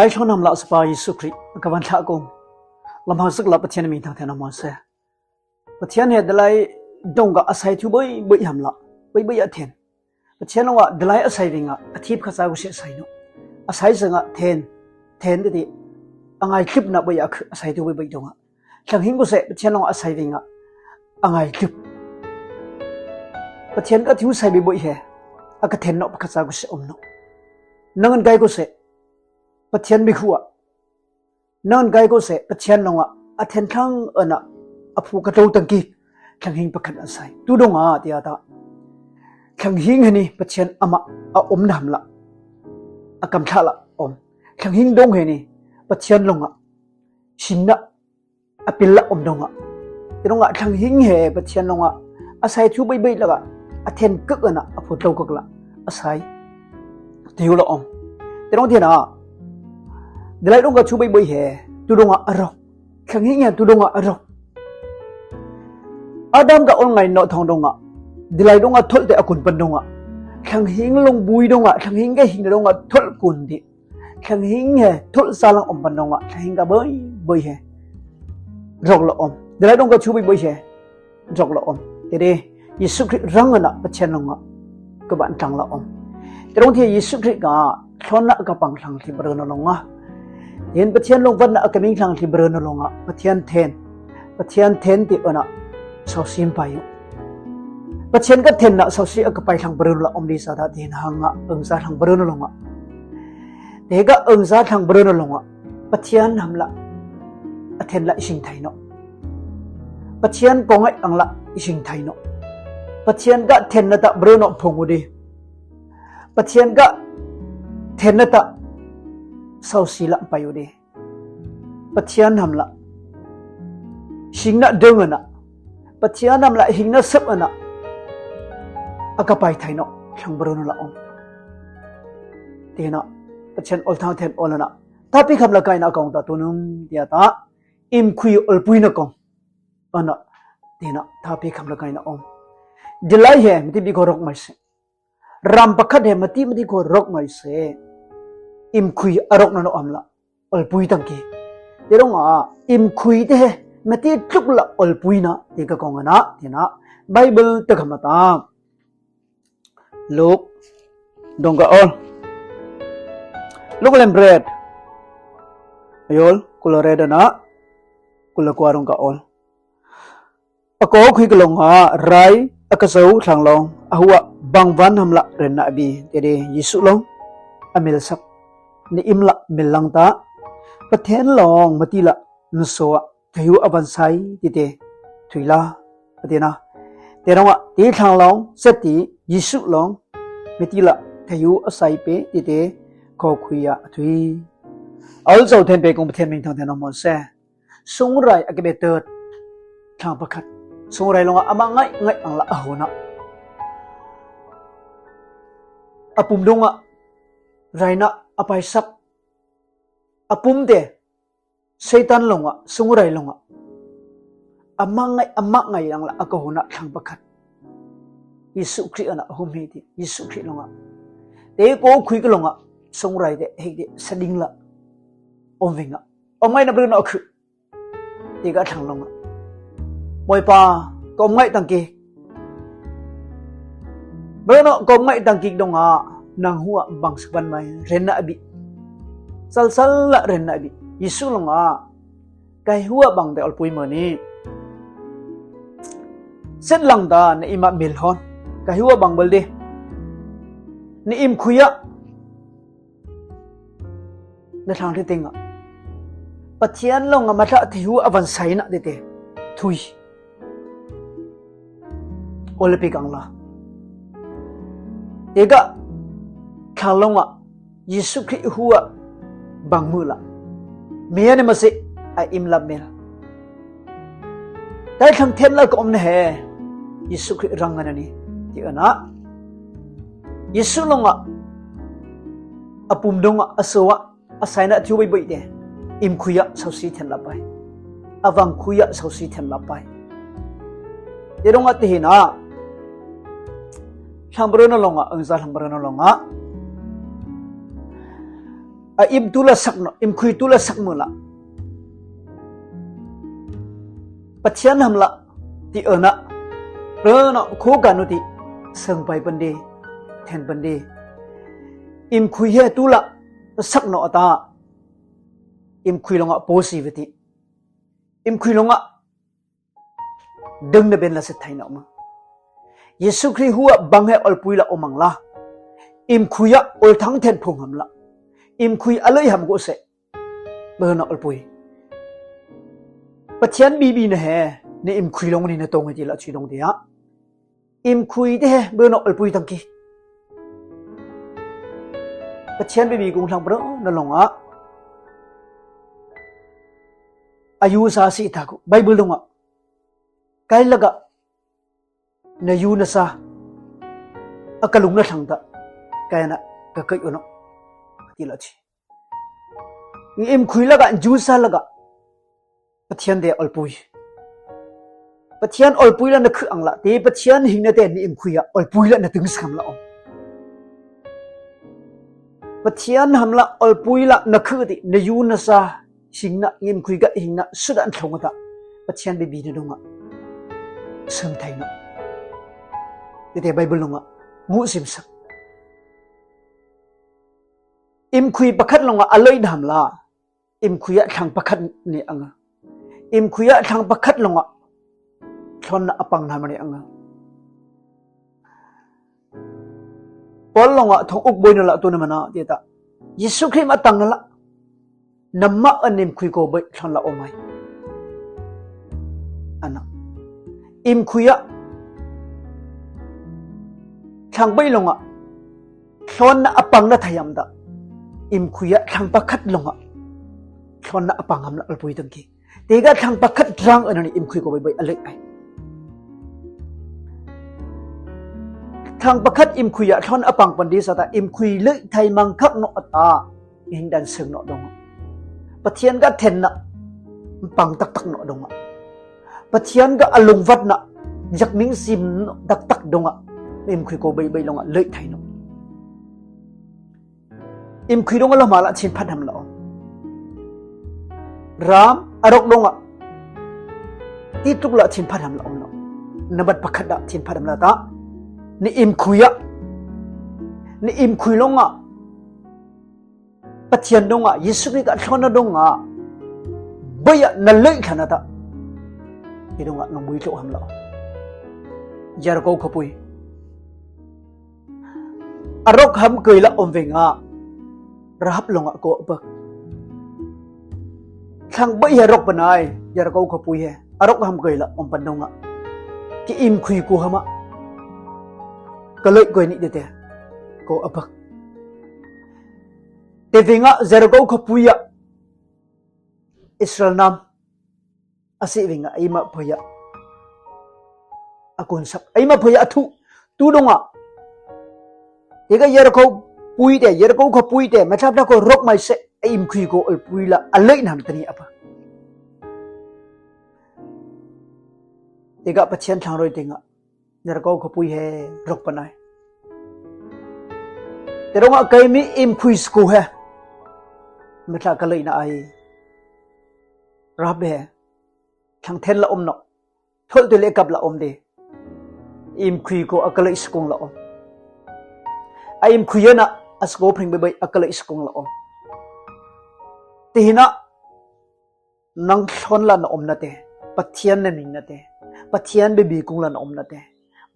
ໄປຊອນນຳລະສະປາເຢຊູຄຣິດ ກະວັນທະກົງ ລຳພັງສຶກລະປະທຽນມີທາງແທນອາມອນແຊ ປະທຽນເຮັດໄດ້ໄລດົງກະອາໄສທູໄບເບິຍຫຳລະ ໄບເບິຍອາແທນ ປະທຽນລອງອາໄດ້ໄລອາໄສວິງອາ ອາທິບຂະຊາກຸເສໄສເນາະ ອາໄສເຊິ່ງອາແທນ ແທນຕິຕິ ອາງາຍຄລິບນະໄບອາຄຶ ອາໄສທູໄບເບິຍດົງອາ ທັງຫິງກຸເສ ປະທຽນລອງອາໄສວິງອາ ອາງາຍຄລິບ ປະທຽນກະທິວໄສໄບເບິຍເຮ ອາກະແທນເນາະ ປະຄະຊາກຸເສອົມເນາະ ນາງອັນໄກກຸເສ ປະທຽນບິຄົວ ນາງໄກໂກເສ ປະທຽນລົງອະ ອາແທນທັງເອິນອະ ອາພູກະໂຕຕັງກີ ທັງຫິງປະຄັນອາໄສ ຕູດົງອາ ຕິອາຕາ ທັງຫິງເຮນີ ປະທຽນອາມະ ອາອົມນຳລະ ອາກຳທະລະອົມ ທັງຫິງດົງເຮນີ ປະທຽນລົງອະ ຊິນນະ ອາປິນລະອົມດົງອະ ເຕດົງອະ ທັງຫິງເຮ ປະທຽນລົງອະ ອາໄສທູໄບເບິຍລະກະ ອາແທນກຶກອະນະ ອາພູໂຕກຶກລະ ອາໄສ ຕິວລະອົມ ເຕດົງເທນາ ເດໄລດົງກະຊູໄບເບິຍເຮ ຕູດົງອະ ອາຣົກ ທັງຫິງເຮ ຕູດົງອະ ອາຣົກ ອາດຳກະອົນໄງເນາະ ທອງດົງອະ ເດໄລດົງອະ ທົດເຕອາກຸນປັນດົງອະ ທັງຫິງລົງບຸຍດົງອະ ທັງຫິງກະຫິງດົງອະ ທົດກຸນຕິ ທັງຫິງເຮ ທົດສາລັງອົມປັນດົງອະ ທັງຫິງກະເບິຍ ເບິຍເຮ ຣອກລະອົມ ເດໄລດົງກະຊູໄບເບິຍເຮ ຣອກລະອົມ ເຕເດ ເຢຊູຄຣິດລັງອະນະ ປະທຽນລົງອະ ກະບານທັງລະອົມ ເຕດົງເທ ເຢຊູຄຣິດກະ ຊອນນະກະປັງທັງທີ່ບະເຣີນລົງອະ ເຫັນປະທຽນລົງວັນນະ ອາກະມິງທັງທີ່ບະເຣີນລົງອະ ປະທຽນແທນ ປະທຽນແທນຕິອະນະ ຊາວຊີມໄປ ປະທຽນກະແທນນະ ຊາວຊີອາກະໄປທັງບະເຣີນລະອົມດີສາທາ ເຕນຫັງອະ ເອິງສາທັງບະເຣີນລົງອະ ເຕກະເອິງສາທັງບະເຣີນລົງອະ ປະທຽນນຳລະ ອາແທນລະ ອິຊິງໄທເນາະ ປະທຽນກອງໄອອັງລະ ອິຊິງໄທເນາະ ປະທຽນກະແທນນະຕະ ບະເຣີນອະ ພົງອຸດີ ປະທຽນກະແທນນະຕະ ຊາວຊີລະ ໄປອຸດີ ປະທຽນນຳລະ ຊິງນະເດິງອະນະ ປະທຽນນຳລະ ຫິງນະເຊັບອະນະ ອາກະໄປໄທເນາະ ທັງບະເຣີນລະອົງ ເຕນະ ປະທຽນອໍລທາງແທນອໍລອນະ ທາປີຄຳລະກາຍນະ ອາກອງຕາໂຕນຸມ ເຕຍຕາ ອິມຄຸຍອໍລປຸຍນະກອງ ອະນະ ເຕນະ ທາປີຄຳລະກາຍນະອອງ ເດໄລເຮ ມະຕິບິໂກຣອກໄມເຊ ຣຳປະຄັດເຮ ມະຕິ ມະຕິໂກຣອກໄມເຊ ອິມຄຸຍອາຣົກນະນະອອມລະ ອໍລປຸຍຕັງກີ ເຕດົງອາ ອິມຄຸຍເຕ ມະຕິລຸກລະ ອໍລປຸຍນະ ເຕກະກອງອະນະ ເຕນະ ໄບເບິລຕະກະມະຕາ ລຸກ ດົງກະອໍລ ລຸກແລມເບຣດ ອາຍົລ ກຸລະເຣດະນະ ກຸລະກວາດົງກະອໍລ ອາໂກຄຸຍກະລົງອາ ໄຣ ອາກະໂຊ ທາງລອງ ອາຫົວ ບັງວັນ ຮຳລະ ເຣນນະອາບີ ເຕເດ ເຢຊູລົງ ອາເມລສັກ ນະອິມລະ ເມລລັງຕາ ປະເທນລອງ ມະຕິລະ ນະໂຊອະ ໄທຫູອາວັນໄຊ ຕິເຕ ທຸຍລາ ປະເທນນະ ເຕນອງອະ ຕິທາງລອງ ເສດຕິ ເຢຊູລອງ ເມຕິລະ ໄທຫູອາໄຊເປ ຕິເຕ ໂຄຄຸຍອະ ທຸຍ ອາລະເຈົ້າແທນເປ ກົງປະເທນມິງທາງແທນອງມອນແຊ ຊົງໄຣອາເກເບເຕີດ ທາງປະຄັດ ຊົງໄຣລົງອະ ອາມະໄງ ໄງອັງລະ ອາໂຫນະ ອາປຸມດົງອະ ໄຣນະ ອາໄປສັກ ອາປຸມເຕ ໄຊຕັນລົງອະ ຊົງໄຣລົງອະ ອາມະໄງ ອາມະໄງອັງລະ ອາກະໂຫນະ ທາງປະຄັດ ເຢຊູຄຣິດອະນະ ໂຮມເຮຕິ ເຢຊູຄຣິດລົງອະ ເຕໂກຄຸຍກະລົງອະ ຊົງໄຣເຕ ເຮກເຕ ສະດິງລະ ອົມວິງອະ ອອມໄງນະ ບຣູນອະ ອາຄຶ ເຕກະທັງລົງອະ ມວຍປາ ກອມໄງຕັງກີ ບາເນາະ ກອມໄງຕັງກິກດົງອາ ນາງຫົວບັງສະບັນໄມ ເຣນນະອາບິ ຊາລຊາລະ ເຣນນະອາບິ ເຢຊູລົງອາ ໄກຫົວບັງແຕ່ອອລປຸຍເມີນີ ເຊັດລັງຕາ ນະອິມມະເມລຮອນ ໄກຫົວບັງເບີລເດ ນະອິມຄຸຍອະ ນະທາງທີ່ຕິງອະ ປະທຽນລົງອະມາທະ ເທຫູອາວັນໄຊນະເຕເຕ ທຸຍ ໂອລິປິກອັງລາ ເອກະ ທາງລົງອະ ເຢຊູຄຣິດຫົວ ບັງມືລະ ເມຍເນມະເຊ ອາອິມລາເມລ ໄດ້ທັງເທັນລະກະອົມນະແຮ ເຢຊູຄຣິດລັງງານນະນີ ທີ່ອະນະ ເຢຊູລົງອະ ອາປຸມດົງອະ ອາໂຊອະ ອາໄຊນະທິວໄບເບິຍເດ ອິມຄຸຍອະ ຊາວສີ່ເທັນລະໄປ ອາວັງຄຸຍອະ ຊາວສີ່ເທັນລະໄປ ເດດົງອະ ເຕເຮນອະ ທັງບະເຣີນອະລົງອະ ເອີງຊາທັງບະເຣີນອະລົງອະ ອະ ອິມຕູລະສັກເນາະ ອິມຂຸຍຕູລະສັກມື້ລະ ປະທຽນຫຳລະ ຕິເອີນະ ເປີເນາະ ຄູການຸຕິ ເຊິ່ງໄປເປັນດີ ແທນເປັນດີ ອິມຂຸຍເຮຕູລະສັກເນາະ ອາຕາ ອິມຂຸຍລົງອະ ໂປຊີເວຕິ ອິມຂຸຍລົງອະ ດຶງນະເບັນລະເສັດໄທເນາະມາ ເຢຊູຄຣິດ ຫູອະ ບັງແຮ ອໍລປຸຍລະ ອໍມັງລາ ອິມຂຸຍອະ ອໍລທັງແທນ ໂພງຫຳລະ ອິມຂຸຍອະ ເລີຍຫຳໂກເສ ເບີນອລປຸຍ ປະທຽນບີບີນະແຮ ໃນອິມຂຸຍລົງນີ້ນະ ຕົງໄອຕິລະ ຊີດົງເຕຍ ອິມຂຸຍເຕແຮ ເບີນອລປຸຍຕັງກີ ປະທຽນບີບີກຸງທັງປະເນາະ ນະລົງອະ ອາຍຸສາສິທາກຸ ໄບເບິລລົງອະ ໄກລະກະ ນະຢູນະຊາ ອາກາລຸງນະທັງຕະ ກາຍນະ ກະເກີຍໂອເນາະ ຕິລະທີ ງອິມຂຸຍລະກະ ຢູສາລະກະ ປະທຽນເດ ອອລປຸຍ ປະທຽນອອລປຸຍລະ ນະຄືອັງລະ ເຕ ປະທຽນຫິງນະເຕ ນອິມຂຸຍອະ ອອລປຸຍລະ ນະຕຶງສາມລະອອງ ປະທຽນຫຳລະ ອອລປຸຍລະ ນະຄືຕິ ນະຢູນະຊາ ຫິງນະ ງອິມຂຸຍກະ ຫິງນະ ສຸດອັນທົງກະຕະ ປະທຽນບີບີນະດົງອະ ເສີງໄທເນາະ ເຕ ເຕ ໄບເບິລລົງອະ ງູຊິມສັກ ອິມຂຸຍປະຄັດລົງອະ ອະເລີຍນະຫຳລະ ອິມຂຸຍອະ ທັງປະຄັດເນອັງ ອິມຂຸຍອະ ທັງປະຄັດລົງອະ ຊອນນະອະປັງນາມະເນອັງ ປອນລົງອະ ທອງອຸກບົຍນະລະ ໂຕນະມະນາ ເຕຕະ ເຢຊູຄຣິດມາຕັງນະລະ ນຳມະເອີນ ອິມຂຸຍໂກເບີຍ ຊອນລະອອໄມ ອານະ ອິມຂຸຍອະ ທັງເບີຍລົງອະ ຊອນນະອະປັງນະໄທຍຳຕະ ອິມຂຸຍອະ ທັງປະຄັດລົງອະ ຊອນນະອະປັງຫຳລະ ອອລປຸຍຕັງກີ ເຕກະທັງປະຄັດຕຣາງເອີນນີ້ ອິມຂຸຍໂກເບີຍ ອະເລີຍໄອ ທັງປະຄັດອິມຂຸຍອະ ຊອນອະປັງປັນດີສະຕະ ອິມຂຸຍເລີຍໄທມັງຄັກເນາະ ອາຕາ ເຮັງດັນເຊິ່ງເນາະດົງ ປະທຽນກະແທນນະ ປັງຕັກໆເນາະດົງ ປະທຽນກະອາລົງວັດນະ ຍັກມິງຊິມຕັກໆດົງ ອິມຂຸຍໂກເບີຍ ເບີຍລົງອະ ເລີຍໄທເນາະ ອິມຂຸຍດົງອະ ລະມາລະ ທິນພັດຫຳລະອອງ ຣາມ ອາຣົກດົງອະ ຕິຕຸກລະ ທິນພັດຫຳລະອອງເນາະ ນະບັດປະຄັດດະ ທິນພັດຫຳລະຕະ ນອິມຂຸຍອະ ນອິມຂຸຍລົງອະ ປະທຽນດົງອະ ເຢຊູຄຣິດກະ ຊອນນະດົງອະ ເບີຍອະ ນະເລີຍທະນະຕະ ເດດົງອະ ນ້ອງບຸຍໂຕຫຳລະອອງ ຢາລະໂກຂະປຸຍ ອາຣົກຫຳເກີຍລະ ອອມເວງອະ ຣະຮັບລົງອະ ໂກອະເບີກ ທັງເບີຍອາຣົກປະນາຍ ຢາລະໂກຂະປຸຍເຮ ອາຣົກຫຳເກີຍລະ ອອມປັນດົງອະ ທີ່ອິມຂຸຍໂກຫຳອະ ກະເລີຍໂກຍນິເດເຕ ໂກອະເບີກ ເຕເວງອະ ຢາລະໂກຂະປຸຍອະ ອິດສະຣານາມ ອາຊິເວງອະ ໄອມະເພີຍະ ອາກຸນສັບ ໄອມະເພີຍະ ອາທຸ ຕູດົງອະ ເອກະ ຢາລະໂກຂະປຸຍເຕ ຢາລະໂກຂະປຸຍເຕ ມະທາບທາໂກ ຣົກໄມເຊ ໄອອິມຂຸຍໂກ ເອີ ປຸຍລະ ອະເລີຍນາມຕະນີອະປະ ເອກະ ປະທຽນທາງໂຣຍເຕັງອະ ຢາລະໂກຂະປຸຍເຮ ຣົກປະນາຍ ເຕດົງອະ ໄກມີ ອິມຂຸຍສະໂກເຮ ມະທາກະເລີຍນາໄອ ຣັບເຮ ທັງແທນລະອອມເນາະ ໂທລະຕຸຍເລກັບລະອອມເດ ອິມຂຸຍໂກ ອາກະເລີຍສະກຸງລະອອມ ອາອິມຂຸຍເນາະ ອາສະໂກເພັງເບີຍ ອາກະເລີຍສະກຸງລະອອມ ເຕຫິນະ ນາງຊອນລະນະອອມນະເຕ ປະທຽນນະມິງນະເຕ ປະທຽນເບບີກຸງລະນະອອມນະເຕ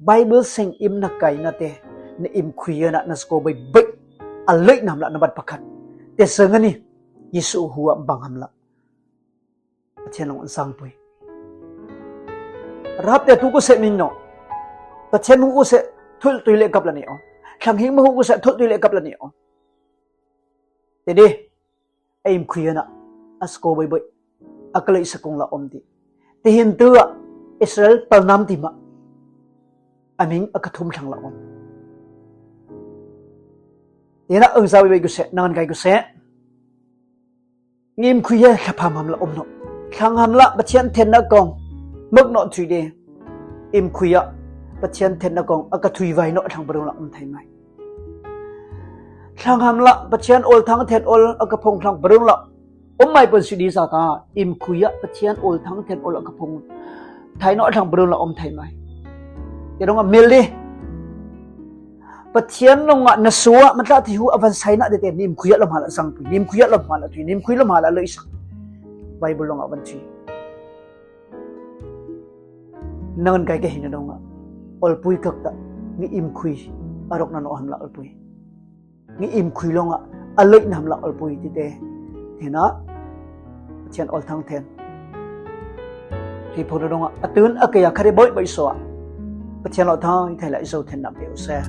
ໄບເບິລເສັງອິມນະໄກນະເຕ ນະອິມຂຸຍເນາະ ນາສະໂກເບີຍ ອາເລີຍນາມລະ ນະບັດປະຄັດ ເຕເຊິ່ງອັນນີ້ ເຢຊູຫູອະ ບັງຫຳລະ ປະທຽນລົງອັນສາງປຸຍ ຣັບເຕຕູກຸເສມິງເນາະ ປະທຽນຫູກຸເສ ໂທລະຕຸຍເລກັບລະເນອອ ທັງເຮັງມະຫູກຸເສ ໂທລະຕຸຍເລກັບລະເນອອ ເຕເດ ອາອິມຂຸຍເນາະ ອາສະໂກເບີຍ ອາກະເລີຍສະກຸງລະອອມຕິ ເຕເຫັນເຕີ ອິດສະຣາເອລ ປະນາມຕິມະ ອາມິງ ອາກະທຸມທັງລະອອມ ເຕນະ ເອີງຊາເບີຍກຸເສ ນາງໄກກຸເສ ງິມຂຸຍເຮ ສະພາມຫຳລະອອມເນາະ ທັງຫຳລະ ປະທຽນເທັນນະກອງ ເມິກເນາະ ທຸຍເດ ອິມຂຸຍອະ ປະທຽນເທັນນະກອງ ອາກະທຸຍໄວເນາະ ທັງປະດຸງລະອອມໄທໄມ Thlang hăm lah Pathian ol thang then ol a ka phong thlang brung lah. Ôm mai pon sidi sa ta, im khui a Pathian ol thang then ol a ka phong. Thai no thlang brung lah ôm thai mai. Te dong a mel di. Pathian nong a na sua, man tla ti hu a van sai na de te, nim khui a lam hala sang pui, nim khui a lam hala tui, nim khui lam hala loi sang. Bible long a van tui. Nangan kai ke hina dong a. Ol pui kak ta, ngi im khui, a rok na no ham lah ol pui. Ngi im khui long a, a loi na ham lah ol pui ti te. Te na, Pathian ol thang then. Hi pho dong a, a tun a ke ya khare boi boi so a. Pathian lo thang, thai la iso then na pe u se.